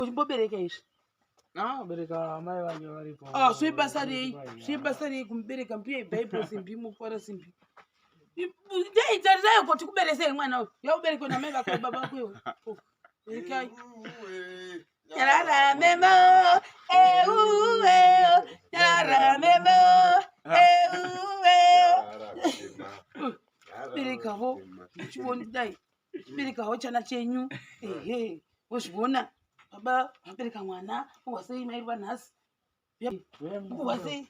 Uchimbobereka izvi? Ah, bereka amai vange varipo. Ah, zvebasa rei? Zvebasa rei kumubereka mbuya ibhaipo simbi mukwara simbi. Dai tarisai kuti kuberesei mwana uyu. Yauberekwe namai vako baba vako iwe. Oh, Berekai. Nyarara memo, euwe, nyarara memo, euwe. Berekawo, uchiona dai. Berekawo chana chenyu. Ehe, wozviona. Baba vabereka mwana, wasei mairwa nhasi. Wasei.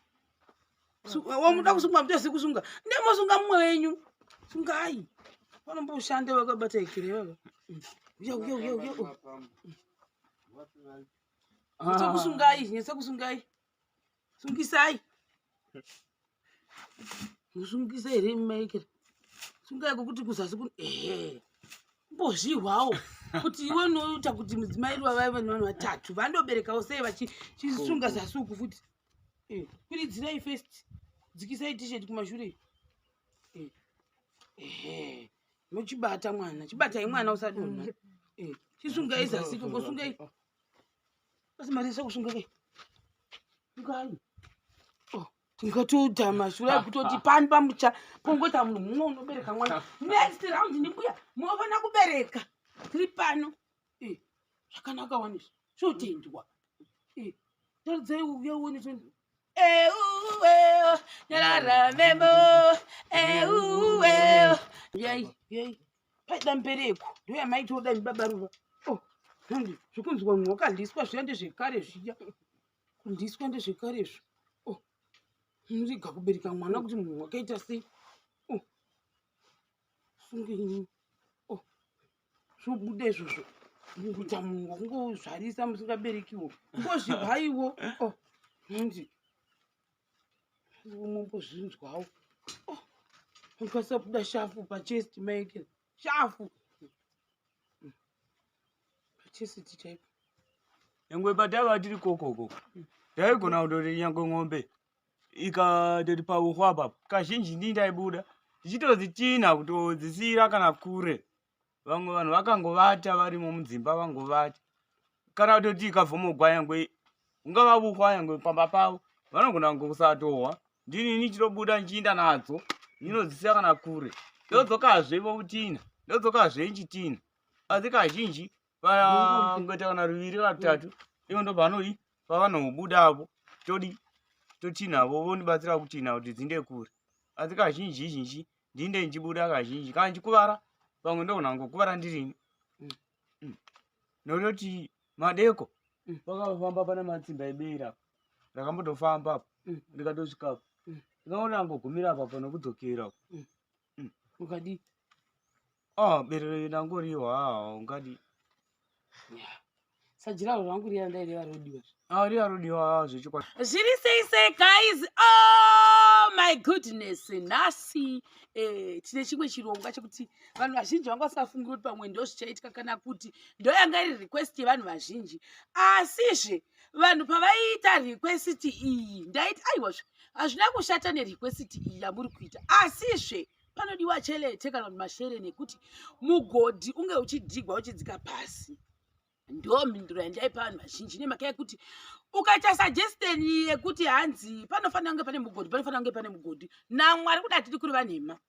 Wamuda kusunga mutozi kusunga. Ndemosunga mumwe wenyu. Sungai. Vanomboshanda vakabata ikire vava. Uya uya uya uya. Nyatsokusungai, nyatsokusungai. Sungisai. Musungisa here maikira? Sungai kokuti kuzasi kun ehe. Mbozvihwawo kuti iwe unoita kuti mudzimai vaive nevanhu vatatu vandoberekawo sei vachisunga zasi uku futi. Eh, kwiridzirai first. Dzikisai t-shirt kumashure. Eh. Ehe. Mochibata mwana, chibatai mwana usadonha. Eh, chisungai zasi ikoko, sungai. Asi mari yese kai. Sungai. Oh, tingatoita mashura ekutoti pani pamucha pongoita munhu mumwe unobereka mwana. Next round ndimbuya, munofanira kubereka. Tiri pano. Eh, zvakanaka wani izvi. Zvotendwa. Eh, taridzai uya uone zvoni. Euwe, nyarara memo, euwe. Yai, yai. Paida mbereko, ndiyo yamaitoda imi baba Ruva. Oh, handi, zvekunzwa munhu wakandiswa zviya ndezvekare zviya. Kundiswa ndezvekare izvo. Oh, muriga kubereka mwana kuti munhu wakaita sei. Oh, sungenyi. Oh, zvobuda izvozvo. Kuita munhu wakungozvarisa musingaberekiwo. Ngozvihwaiwo. Oh, handi. Mumbozvinzwawo. Oh, ukasabuda shafu pachest Michael. Shafu. Pachest chaipo. Nyangwe pataiva tiri kokoko taigona kutoti nyangwe ng'ombe ikatoti pauhwa apa kazhinji ndini ndaibuda ndichitodzitinha kutodzisiira kana kure vamwe vanhu vakangovata varimo mudzimba vangovata kana kutoti ikavhomogwa nyangwe ungava vuhwa nyangwe pamba pavo vanogona kunge kusatohwa ndini ndichitobuda ndichiinda nadzo ndinodzisiya kana kure ndodzokazve vokutinha ndodzokazve ndichitinha asi kazhinji vangoita kana ruviri kana rutatu ivo ndo pavanodi pavanobudapo todi totinhavo vondibatsira kutinha kuti dzinde kure asi kazhinji zhinji ndinde ndichibuda kazhinji kana ndichikuvara pamwe ndogona kungokuvara ndirini nototi madeko pakafamba pane matsimba ebeira apa ndakambotofamba apa ndikatosvika apa ndikaona angogumira apa pano kudzokera Ukadii? Ah, berere ndangoriwa ah, ungadi Sajiraro rangu riya ndaireva rodiwa. Ah, riya rodiwa zvechokwadi. Zviri sei sei guys? Oh my goodness. Nhasi eh, tine chimwe chirongwa chekuti vanhu vazhinji vanga vasingafungi kuti pamwe ndo zvichaitika kana kuti ndo yanga iri request yevanhu vazhinji. Asizve vanhu pavaiita request iyi ndaiti aiwazve hazvina kushata nerequest iyi yamuri kuita asizve panodiwa chelete kana kuti mashere nekuti mugodhi unge uchidhigwa uchidzika pasi ndo mhinduro yandaipa vanhu vazhinji nemhaka yekuti ukaita suggestion yekuti hanzi panofanira kunge pane mugodhi panofanira kunge pane mugodhi namwari kuda hatidi kureva nhema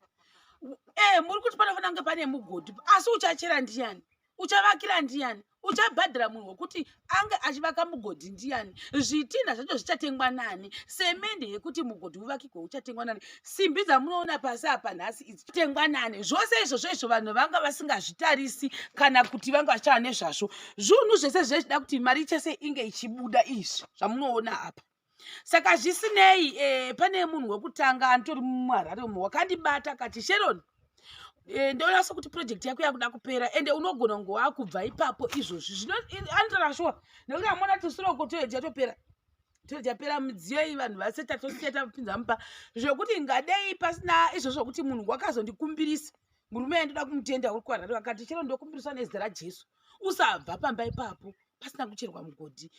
e muri kuti panofanira kunge pane mugodhi asi uchachera ndiyani uchavakira ndiyani uchabhadhara munhu wekuti ange achivaka mugodhi ndiyani zvitinha zvacho zvichatengwa nani semende yekuti mugodhi uvakigwe uchatengwa nani simbi dzamunoona pasi apa nhasi idzi tengwa nani zvose izvozvo izvo vanhu vanga vasingazvitarisi kana kuti vanga vachitaa nezvazvo zvinhu zvese zvezvida kuti mari chese inge ichibuda izvi zvamunoona apa saka zvisinei eh, pane munhu wekutanga anotori muharare umu wakandibata akati Sharon eh, ndoona sekuti project yako yakuda kupera ende unogona kunge wakubva ipapo izvozvi zvino anotora shuwa nekuti amona tisuroko toet yatopera toet yapera midziyo iyi vanhu vase tatosiya tapinza mupa zvekuti ngadei pasina izvozvo zvekuti munhu wakazondikumbirisa murume yandoda kumutenda uri kuharare akati chero ndokumbiriswa nezita raJesu usabva pamba ipapo pasina kucherwa mugodhi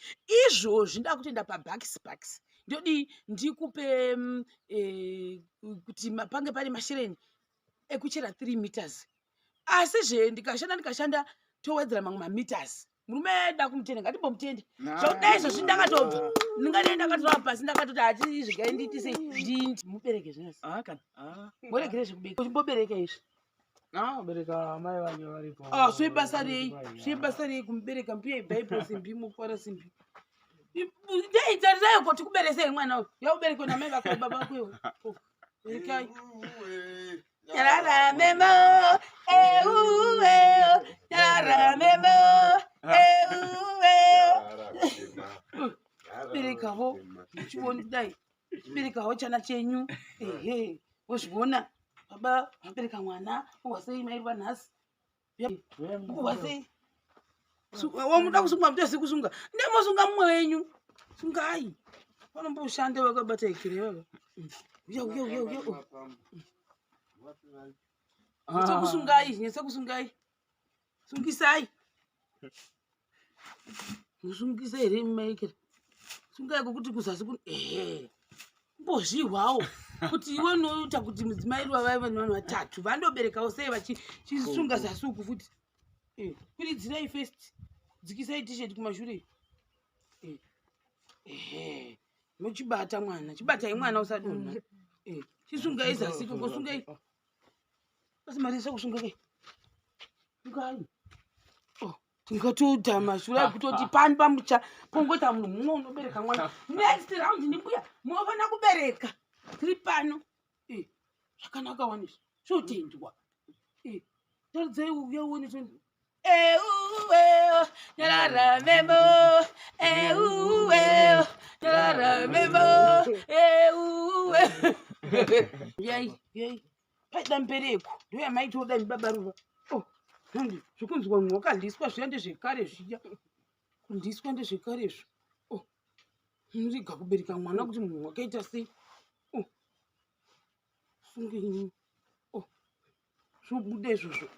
izvozvi nda kutoenda pabhakisi bhakisi ndodii ndikupe eh, kuti pange pane mashereni ekuchera 3 meters asi zve ndikashanda ndikashanda towedzera mamwe mameters. Murume aida kumutenda, ngatimbomutende. Zvekudai izvozvi ndakatobva. Ndingadai ndakatora pasi ndakatoti hati zvigai ndiiti sei ndindi. Mubereke zvino. Ah, kana. Ah. Muregere zvekubeka. Uchimbobereka izvi. Ah, bereka mai vange varipo. Ah, zvebasa rei? Zvebasa rei kumubereka mbuya ibhaipo simbi mukwara simbi. Dai tarisai kuti kuberesei mwana uyu. Yauberekwa namai vako baba vako iwe. Oh, Berekai. Nyarara memo, euwe, nyarara memo, euwe. Berekawo, uchiona kudai. Berekawo chana chenyu. Ehe, wozviona. Baba vabereka mwana, wasei mai vanhasi. Wasei. Wamuda kusunga mutozi kusunga. Ndemosunga mumwe wenyu. Sungai. Vanomboshanda vakabata ikire vava. Uya uya uya uya. Nyatsokusungai, nyatsokusungai. Sungisai. Musungisa here maikira? Sungai kokuti kuzasi kun ehe. Mbozvihwawo kuti iwe unoita kuti mudzimai ruva vaiva nevanhu vatatu vandoberekawo sei vachisunga zasi uku futi. Eh, kwiridzirai first. Dzikisai t-shirt kumashure. Eh. Ehe. Muchibata mwana, chibatai mwana usadonha. Eh, chisungai zasi ikoko, sungai. Asi mari yese kusunga kai. Sungai. Oh, tingatoita mashura ekutoti pani pamucha pongoita munhu mumwe unobereka mwana. Next round ndimbuya munofanira kubereka. Tiri pano. Eh, zvakanaka wani izvi. Zvotendwa. Eh, taridzai uya uone toni. Euwe, nyarara memo. Euwe, nyarara memo. Euwe. Yai, yai. Paida mbereko, ndoyamaitoda imi baba Ruva. Oh, handi, zvekunzwa munhu wakandiswa zviya ndezvekare zviya. Kundiswa ndezvekare izvo. Oh, muriga kubereka mwana kuti munhu wakaita sei. Oh, sungenyi. Oh, zvobuda izvozvo.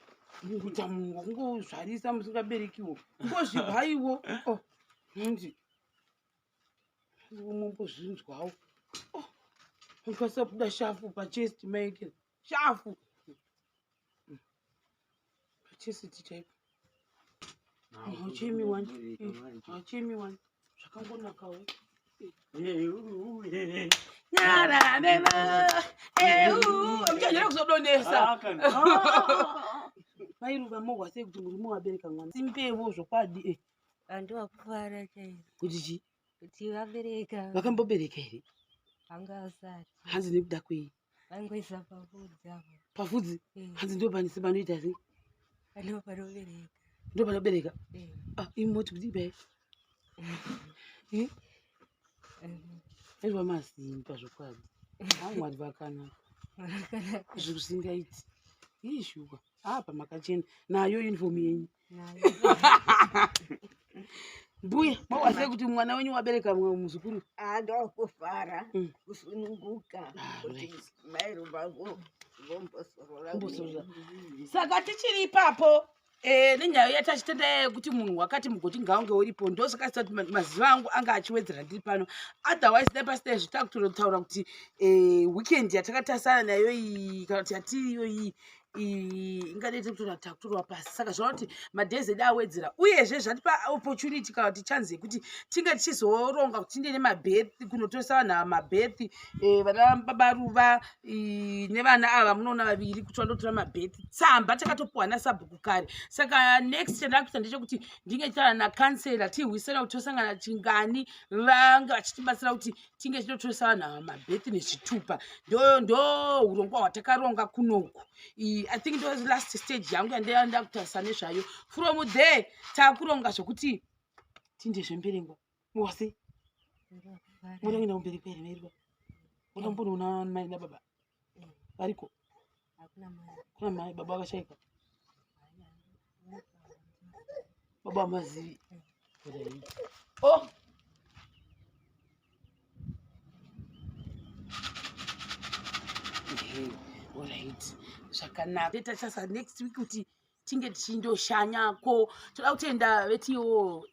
Kuita munhu wakungozvarisa musingaberekiwo. Ngozvihwaiwo. Oh, handi. Mumbozvinzwawo. Oh, ukasabuda shafu pachest Michael. Shafu. Pachest chaipo. Hauchemi wani. Hauchemi wani. Zvakangonakawo. Nyara mema. Eu. Muchanyara kuzodonesa. Ah, kana. Ah. Mai Ruva mohwa sei kuti murume wabereka mwana. Simpewo zvokwadi eh. Andowakufara chaizvo Kuti chii? kuti vabereka. Vakambobereka here? Vanga vasati. Hanzi nekuda kwei? Vangoisa pafudzi apo. Pafudzi? Eh, Hanzi ndo pane panoita sei? ndo panobereka. Ndo panobereka. Eh, Ah, imoti kuti ibai. Eh? Aiwa masimba zvokwadi. Mwari vakanaka. Vakanaka. Zvikusingaiti. Ii shuwa. Apa makachena. Nayo uniform yenyu. Nayo. Mbuya, mohwa sei kuti mwana wenyu wabereka mumwe muzukuru? Andokufara kusununguka Ah, kuti right. mai Ruva vombozorora. Kumbozorora. Saka tichiri ipapo nenyaya yatachitenda yekuti munhu wakati mugoti ngaunge uripo, ndosaka kuti mazuva angu anga achiwedzera ndiri pano. Otherwise dai pasina izvi takutotaura kuti weekend yatakatarisana nayo iyi kana kuti yatiriyo iyi ingadai tiri kutoona takutorwa pasi. Saka zvava kuti madays edu awedzera, uyezve zvatipa opportunity kana kuti chance yekuti tinge tichizoronga kuti tiende nemabirth kunotoresa vanhu ava mabirth, vana baba Ruva nevana ava munoona vaviri kuti vandotora mabirth. Tsamba takatopiwa nasabhuku kare. Saka next chandakuita ndechekuti ndinge tichitaura nakansela, tihwisana kuti tosangana chingani, vange vachitibatsira kuti tinge tichitotoresa vanhu ava mabirth nezvitupa. Ndo urongwa hwatakaronga kunoku. I think ndo last stage yangu yandanga kutarisa nezvayo. From there taakuronga zvokuti tinde zvemberengwa wose. Ndokufara. Muda kuenda kumbereko here mairuva? Muda kumbonoona mai nababa variko? Hakuna mai. Kuna mai, baba vakashaika. Baba hamazivi. Right. Oh, ehe, alright, zvakanaka. Tachasa next week kuti tinge Tinge tichindoshanyako. Toda kutenda vetiwo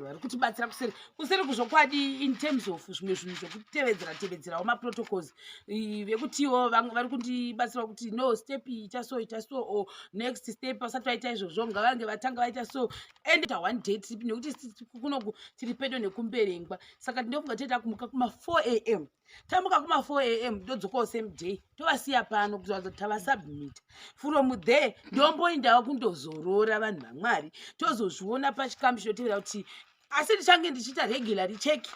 vari kutibatsira kuseri kuseri kuzvokwadi in terms of zvimwe zvinhu zvekutevedzera tevedzerawo maprotocols, vekutiwo vamwe vari kundibatsira kuti no, step ita so, ita so, or next step vasati vaita izvozvo ngavange vatanga vaita so. And one day trip, nekuti kunoku tiri pedo nekumberengwa, saka tinofunga toita kumuka kuma 4 a.m. Tamuka kuma 4 a.m., ndodzokawo same day, tovasiya pano kuzoa tavasubmita. From there ndomboendawo kundozorora. Vanhu vamwari, tozozviona pachikamu chinotevera kuti, asi ndichange ndichiita regularly check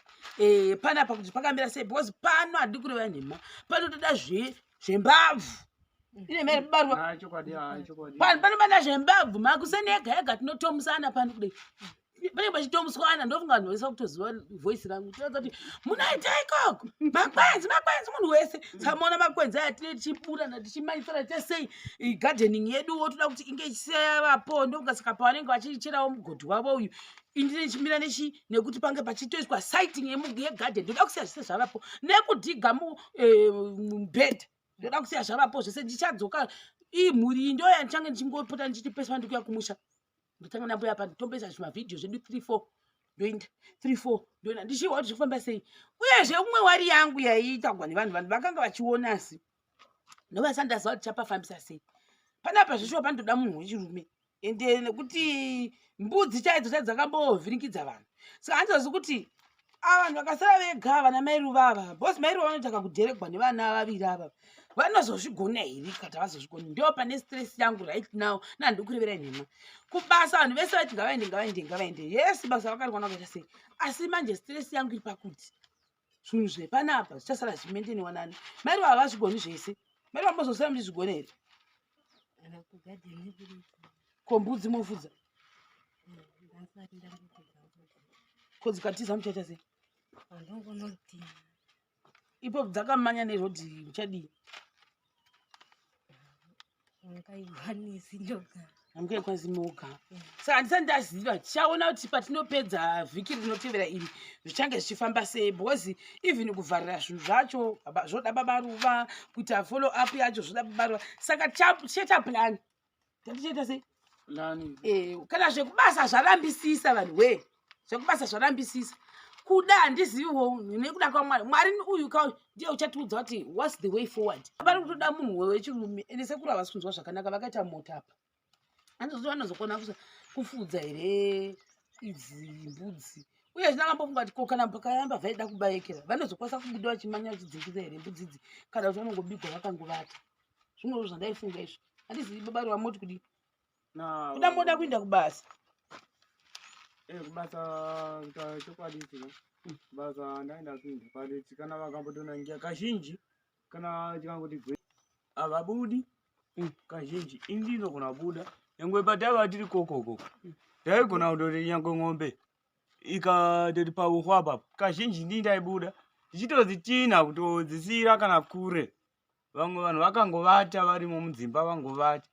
panapa kuti pakamira sei, because pano handidi kureva nhema, panotoda zvembabvu ine mere barwa. Ah, chokwadi, ah, chokwadi. Pano panobata zvembabvu. Makuseni ega ega tinotomusana pano kudai, panenge pachitomuswana. Ndofunga vanhu vese vakutoziva voice rangu. Toratidza kuti munoita ikoko makwenzi, makwenzi munhu wese. Samaona makwenzi aya, tine tichiburana, tichimanyisana tesei. Gardening yeduwo toda kuti inge ichisevapo. Ndofunga saka pavanenge vachicherawo mugodhi wavo uyu, indine chimira nechi nekuti pange pachitoiswa siting yegarden. Ndoda kusiya zvese zvavapo nekudhiga mubhedha. Ndoda kusiya zvavapo zvese. Ndichadzoka, ii mhuri iyi ndo yandichange ndichingopota ndichiti pese pandikuya kumusha ndotanga nambuya pa nditomboisa zvimavhidhiyo zvedu 3 4, ndoenda 3 4, ndoenda ndichiwa kuti zvikufamba sei. Uyezve umwe wari yangu yaiitagwa nevanhu, vanhu vakanga vachiona, asi ndovasa ndaziva kuti chapafambisa sei. Panapa zveshuwa panotoda munhu wechirume, ende nekuti mbudzi chaidzo chaidzo dzakambovhiringidza vanhu, saka handizozi kuti ava vanhu vakasara vega, vana mai Ruva ava, because mai Ruva vanoita kudheregwa nevana vaviri ava, vanozozvigona here? Kati havazozvigoni. Ndo pane stress yangu right now. Nandikureverai nhema, kubasa vanhu vese vati ngavaende, ngavaende, ngavaende. Yes, basa vakarikwana kuita sei, asi manje stress yangu iri pakuti zvinhu zvepanapa zvichasara zvimaintainiwa nani? Mai Ruva havazvigoni zvese. Mai Ruva, mbozosara muchizvigona here? Kana kugadheni kuri. Ko mbudzi mofudza? Ndasati ndambofudza mbudzi. Ko dzikatiza muchaita sei? Handongonotina. Ipo dzakamanya nerodhi, muchadii? Ungaikwanisi ndoga. Hamungaikwanisi moga. Saka handisati ndaziva. Tichaona kuti patinopedza vhiki rinotevera iri zvichange zvichifamba sei, because even kuvharira zvinhu zvacho zvoda baba Ruva, kuita follow up yacho zvoda baba Ruva. Saka tichaita plan, tatichaita sei? Plan. Kana zvekubasa zvarambisisa, vanhu we, zvekubasa zvarambisisa kuda, handiziviwo. Nekuda kwamwari, Mwari uyu ka ndiye uchatiudza kuti what's the way forward. Pari kutoda munhu wechirume, ende sekuru havasi kunzwa zvakanaka, vakaita mota apa. Handizoti vanozokona kufudza here idzi mbudzi? Uye zvino akambofunga kuti ko kana pakayamba vaida kubayekera, vanozokwanisa kubuda vachimanya vachidzingisa here mbudzi idzi, kana kuti vanongobigwa vakangovata? Zvimwewo zvandaifunga izvo. Handizivi, baba Ruva, moti kudii? Na Kuda moda kuenda kubasa? Kubasa, kuita chokwadi chino, basa ndaenda kuinda, but kana vakambotonangia kazhinji, kana chikangoti gwe havabudi. Kazhinji ini ndinogona kubuda nyangwe pataiva tiri kokoko, ndaigona kutoti nyangwe ng'ombe ikatoti pauhwa apapo, kazhinji ndini ndaibuda ndichitodzitina kutodzisiyira kana kure, vamwe vanhu vakangovata varimo mudzimba vangovata,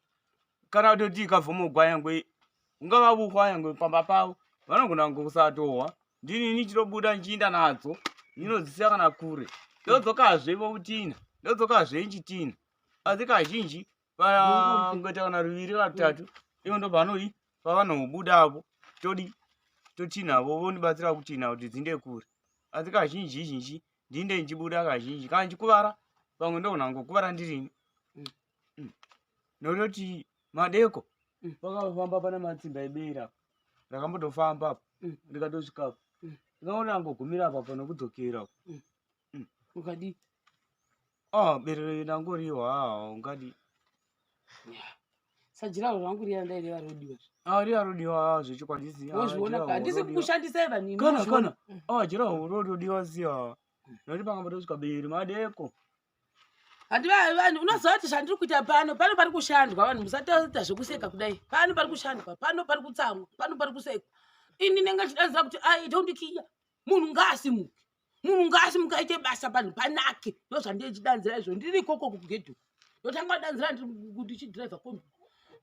kana kutoti ikavhomogwa nyangwe ungava vuhwa nyangwe pamba pavo vanogona kusatohwa, ndini nichitobuda ndichiinda nadzo, ndinodzisiya kana kure, ndodzokazve vokutina, ndodzokazve nchitina. Asi kazhinji vangoita kana ruviri kana rutatu, ivo ndo panodi pavanobudapo, todi totinavo, vondibatsira kutina kuti dzinde kure. Asi kazhinji zhinji ndinde ndichibuda kazhinji, kana ndichikuvara pamwe ndogona kungokuvara ndirini. Nototi madeko pakafamba pana matsimba ebera rakambotofamba apo, ndikatosvikapo, ndikaona angogumira apa panokudzokera. Ukadii? Ah, bere ndangoriwa, ah, ungadi. Sajiraro rangu riya ndaireva rodiwa. Ah, riya rodiwa zvechokwadi si. Ah, Wozviona jiraho ka handisi rodiwa. kukushandisai vanhu imi, Kana mozviona. kana. Ah, jiraho rodiwa siya. Noti pangambotosvika bere madeko. Handi vanhu, unoziva kuti zvandiri kuita pano, pano pari kushandwa. Vanhu, musataita zvekuseka kudai. Pano pari kushandwa, pano pari kutsamwa, pano pari kusekwa. Ini ndinenge ndichidanzira kuti ai tondikiya, munhu ngaasimuke, munhu ngaasimuke aite basa, panhu panake. Ndo zvandinenge ndichidanzira izvo. Ndiri ikoko kugedhu, ndotanga kudanzira ndichidhiraivha kombi,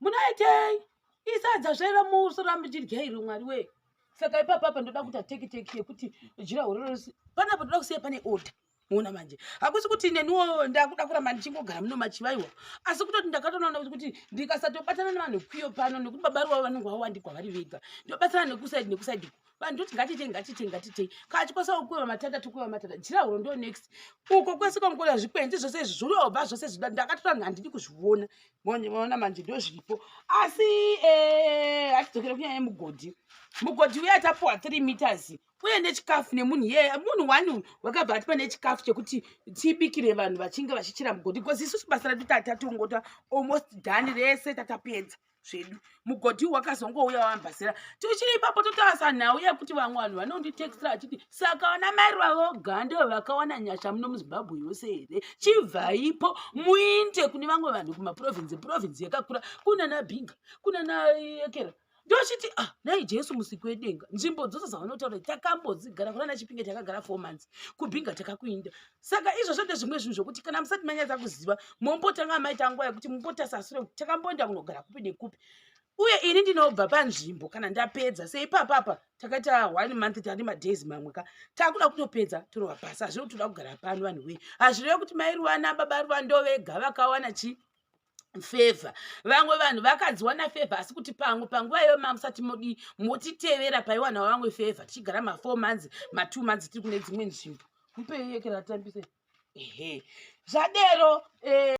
munaitei isadza zvera musora muchidya iro, Mwari wee. Saka ipapa apa ndoda kuita teki teki yekuti jira hororosi panapa ndoda kusiya pane order. Muona manje, hakusi kuti neniwo ndakuda kuramba ndichingogara muno machivaiwa, asi kutoti ndakatonoona kuti ndikasatobatana nevanhu kwiyo pano, nekuti baba ruva vanenge vawandikwa vari vega, ndobatsana nekusaidi nekusaidi vanhu toti ngatitei, ngatitei, ngatitei. Kachikwasawo kukweva matata, tokweva matata. Jirauro ndo next uko kwese kwangora, zvikwenzi zvose izvi zvirobva zvose izvi ndakatora, handidi kuzviona. Maona manje, ndo zviripo. Asi hatidzokere kunyaya yemugodhi. Mugodhi uya tapuwa 3 meters uye nechikafu nemunhu iyeye. Munhu one wakabva atipa nechikafu chekuti tibikire vanhu vachinge vachichera mugodhi, because isusu basa redu tatongota almost done rese, tatapedza zvedu. Mugodhi wakazongouya wambasira tichiri ipapo. Totarisa nhau yekuti vamwe vanhu vanonditextira vachiti, "Saka vana mai voga ndo vakawana nyasha muno muZimbabwe yose here? Chibvaipo muinde kune vamwe vanhu kumaprovinsi. Provinsi yakakura, kuna naBinga, kuna naEkera." Ndochiti, "Ah, nai Jesu musiki wedenga, nzvimbo dzose dzavanotaura takambodzigara. Kuna naChipinge takagara 4 months, kuBinga takakuinda." Saka izvozvo ndezvimwe zvinhu zvokuti kana musati manyatsa kuziva, mombotanga maita nguva yekuti mumbotasasure kuti takamboenda kunogara kupi nekupi. Uye ini ndinobva panzvimbo kana ndapedza. Seipapapa takaita one month, tani madays mamwe ka takuda kutopedza, torova pasi. Hazvino toda kugara pano, vanhu wee. Hazvirevi kuti mai Ruva nababa Ruva ndo vega vakawana chi favour. Vamwe vanhu vakadziwana favour, asi kuti pamwe panguva iyoyo mamusati modi motitevera paiwanawo vamwe favour, tichigara ma4 months, ma2 months, tiri kune dzimwe nzvimbo. Mupei yekera atambise. Ehe, zvadero.